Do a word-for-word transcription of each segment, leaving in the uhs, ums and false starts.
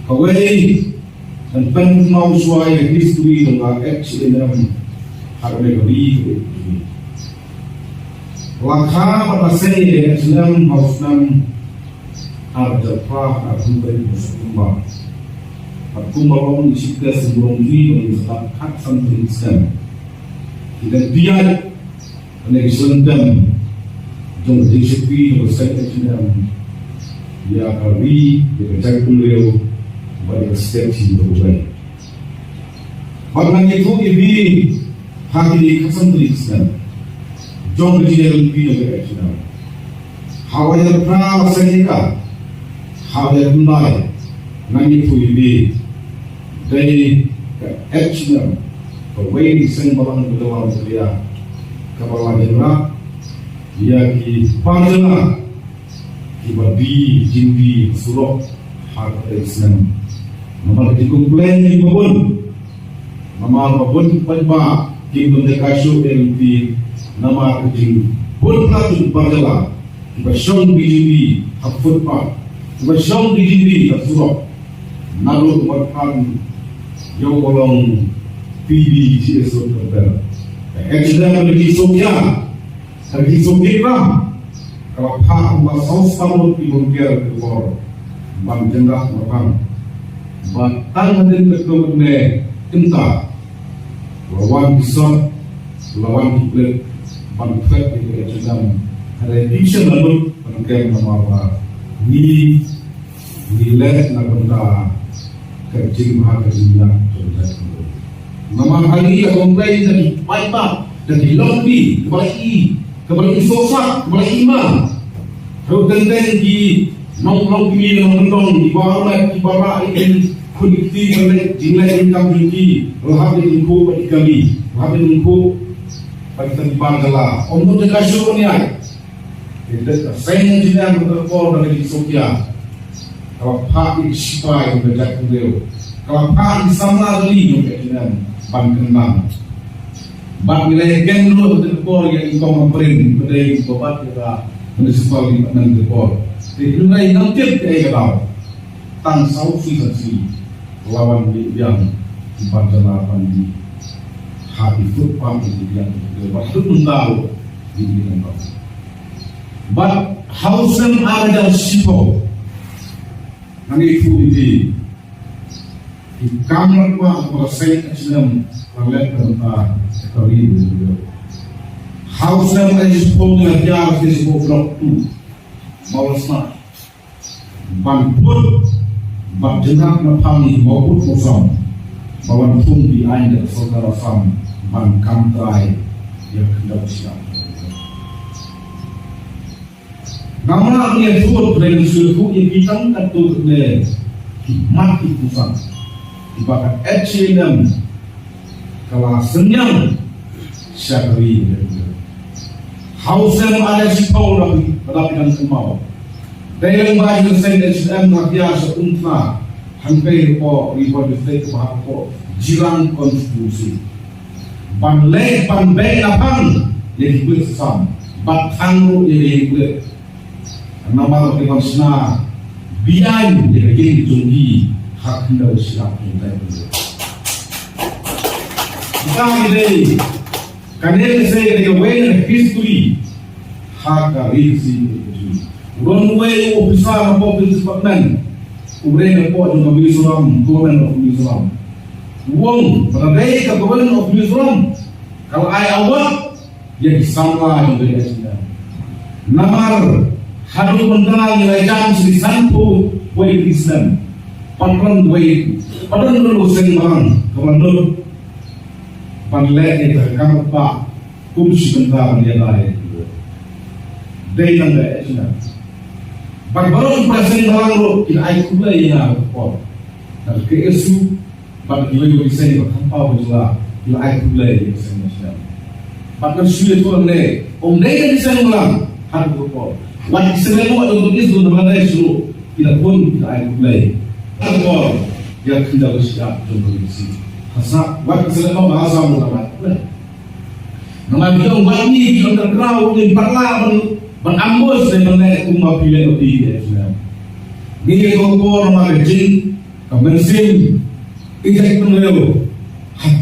Kawei, ngan pynkynmaw shuwa ïa ka history jong ka H A N M ha kane ka ri kaba ïeit. La kha bad la seng ïa ka H A N M ha u snem ar hajar phra ha ka Congress September. Bad kumba long i Chief Guest, u long ki ba ngi sa khatsan tarik snem. Ki dang pynïaid Kane ka shuwa jong ka jingshakri jong ka seng H A N M ïa ka ri, ïa ka jaitbynriew bad ïa ka state jong ka ri. Bad ngan ïathuh ïa phi ha kine ki khatsan tarik snem jong ka jingïalam jong ka H A N M. Ha u ar hajar phra la seng ïa ka, ha u ar hajar khyndai ngan ïathuh ïa phi. Dei ka H A N M kawei na ki seng balang ka jylla Meghalaya kaba la ïarap ïa ki parjala kiba die jingdie surok ha katei ka snem. Namar ka jingkomplain jong ki ba bun, namar ba bun paidbah kim don jaka shuh ïa lynti, namar ka jingbun palat jong ki parjala kiba shong die jingdie ha footpath, kiba shong die jingdie ha surok. Naduh ba phan ïa u ba long P D G S Road Compare, ka H A N M ka jingshukor, ka jingshukor ram. Ka la phah kumba saw spah ngut ki volunteer ki bor ban jyndah ban phang. Ba tang hadien katto katne kynta la wan ki sot, la wan ki pulit ban thwet ïa ka H A N M. Hynrei kim shym la lut ban kem namar ba ngi, ngi leh na ka bynta ka jingbha ka jingïap jong ka jaitbynriew. Namar ha ngi la complain da ki paidbah, da ki longkmie, kaba la i, kaba la i sohsat, kaba la i ma. Ruh teng teng ki nong, nongkmie nongkyndong, kiba la, kiba la i khun i kti ban leh jingleh jingkam jong ki, la hap ïa ki kynkhooh bad ki kali, la hap ïa ki kynkhooh bad kita ki parjala. Ym don jaka shuh ban ïaid. Te dei ka seng jingïalam ka por da ka jingsuk ïa. Ka la phah ïa ki shipai jong ka jaitbynriew, ka la phah ïa ki samla jong ka jingïalam ban kyndang. Bad ngi la ïakren ruh ha kata ka por ïa i Kong Ampareen, ba dei uba bat ïa ka municipal department ka por. Te hynrei ngam tip kaei ka daw. Tang saw sngi san sngi la wan biang ki parjala ban ïa ha ki footpath ïa ki biang, bad haduh mynta ruh ïa ki biang. Bad ha u snem ar hajar shiphew, ngan ïathuh ïa phi, ki kam lad ba ka seng H A N M la leh bynta ka ri. Ha u snem ar hajar shiphew ngi la hiar sha Block two, Mawlasnah, ban put bad jyndat na phang ïa ki mawpud mawsam ba wan thung ki aiñ da ka sorkar Assam ban kam trai ïa ka khyndew shyiap. Namar ngi ïathuh, ngi ïathuh ïa phi tang katto katne ki mat ki khuslai kiba ka H A N M ka la synñiang sha ka ri. Ha u snem ar hajar shiphew, lada phi dang kynmaw, dei lyngba jong ka seng H A N M la hiar sha Umtnga, hangtei hapoh Ri Bhoi District, hapoh Jirang Constituency, ban leit ban beh na phang ïa ki pulit Assam, bad thang ruh ïa ki pulit. Namar ba ki ban shna beaiñ ïa ka ïing jong ki ha khyndew shyiap jong ka. Kita ki dei, kane ka dei kawei na ka history ha ka ri Khasi. U don uwei u officer na police department, u ring hapoh jong ka Mizoram, Government of Mizoram. U ong ba ka dei ka Government of Mizoram ka la ai award ïa ki samla jong ka H A N M. Namar haduh mynta ngi la ïalam sha ki sanphew wei ki snem. Pat don wei, pat don u seng balang kaba nud ban leh ïa ka kam ba kum shi bynta ban ïada ïa ki. Dei tang ka H A N M. Bad baroh ki seng balang ruh ki la ai khublei ïa nga ha ka por. Na ka K S U, bad kiwei kiwei ki seng ba kham paw ka jylla, ki la ai khublei ïa ka seng national. Bad ngan shu ïathuh hangne, ym dei tang ki seng balang ha kata ka por, wat ki seng lehnoh jong ka East jong Bangladesh ruh ki la bun ki la ai khublei ha ka por ïa ka khyndew shyiap jong ka Khasi. Hasa wat ki seng lehnoh na Assam ruh la ai khublei. Namar ki ong wat ngi ki underground, ngi pat lah ban, ban ambush ne ban leh kumba phi leh, phi leh. Ngi ïa ka por namar ka jing Ka mynsiem ïeit pynriew.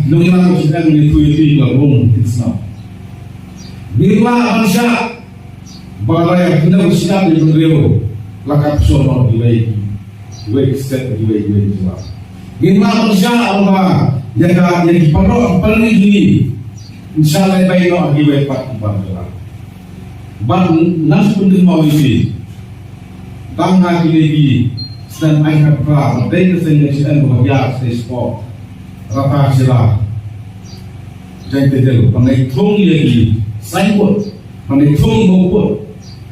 Nongïalam shisnem ngi thui ïa ki la rung ki snam. Ngim lah ban shah ba la ïa pynriew shisnem ïa pynriew la ka pynshong noh kiwei kiwei ki stet kiwei kiwei ki jylla. Ngim lah ban shah ba ïa ka ïa ki paralok paralok ki ngi shah leh bai noh kiwei pat ki ban jylla. Bad ngan sa pynkynmaw ïa phi. Tang ha kine ki snem ai khatphra, ba dei ka seng ka snem ba ïa stage four. Rata sila. Jaiñtia Hills, ban ai thung ïa ki signboard, ban ai thung mawpud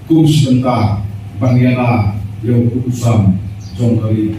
kum shi bynta ban ïada ïa u kut u sam jong ka ri.